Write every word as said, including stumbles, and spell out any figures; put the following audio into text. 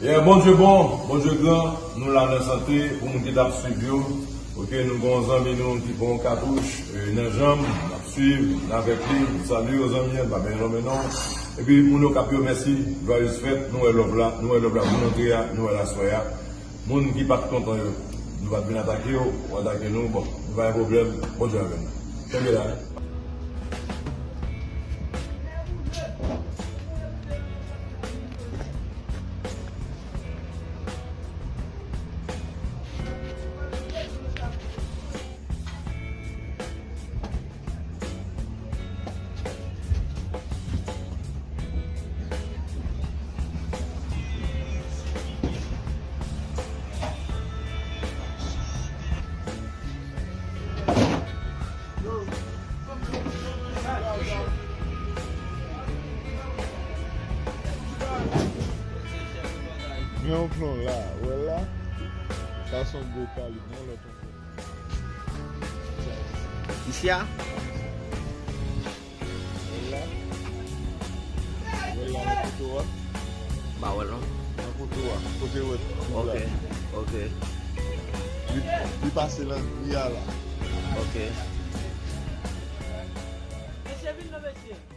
Yeah, Bondye bon, Bondye gran, nou la nan sante, pou moun ki t ap swiv yo. Ok, nou gen yon zanmi nou ki pran yon katouch, e, nan janm, n ap swiv, n avèk li, nou salye yo zanmi an, pa benyen non men non. Epi moun yo k ap yo mèsi, jwayoz fèt, nou wè love la, nou wè love la moun antre a, nou wè l aswè a. Moun ki pa t kontan yo, nou pa t vin atake yo, ou atake nou, bon, nou pa gen pwoblèm, Bondye avè nou. Kenbe la. Gen yon plon la, ou wè l la? Sa se yon gwo kalib, yon lòt yon plon. Isi a? Ou wè l la? Ou wè l la nan poto a? M pa wè l non. Nan poto a, kote ou wè twou la. Ok, ok. Li, li pase nan gri a la. Ok. Mesye, vin non, mesye.